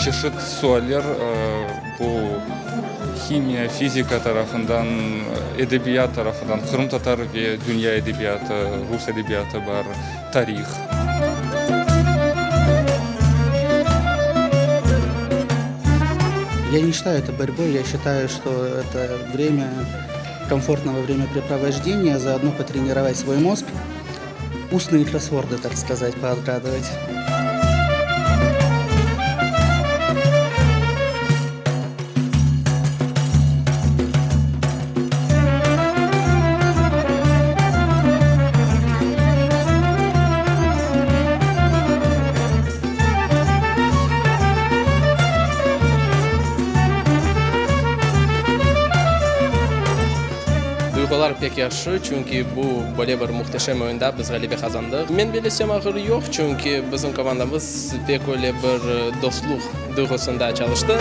Çeşit sualler, bu himiya, fizika tarafından, edebiyat tarafından, qırımtatar ve dünya edebiyatı, rus edebiyatı bar, tarih. Я не считаю это борьбой, я считаю, что это время комфортного времяпрепровождения, заодно потренировать свой мозг, устные кроссворды, так сказать, поотгадывать. Duyğular pek yahşı, çünki bu böyle bir muhteşem oyunda biz ğalebe qazandıq. Men bellesem ağır yoq, çünki bizim komandamız pek öyle bir dostluq duyğusında çalıştı.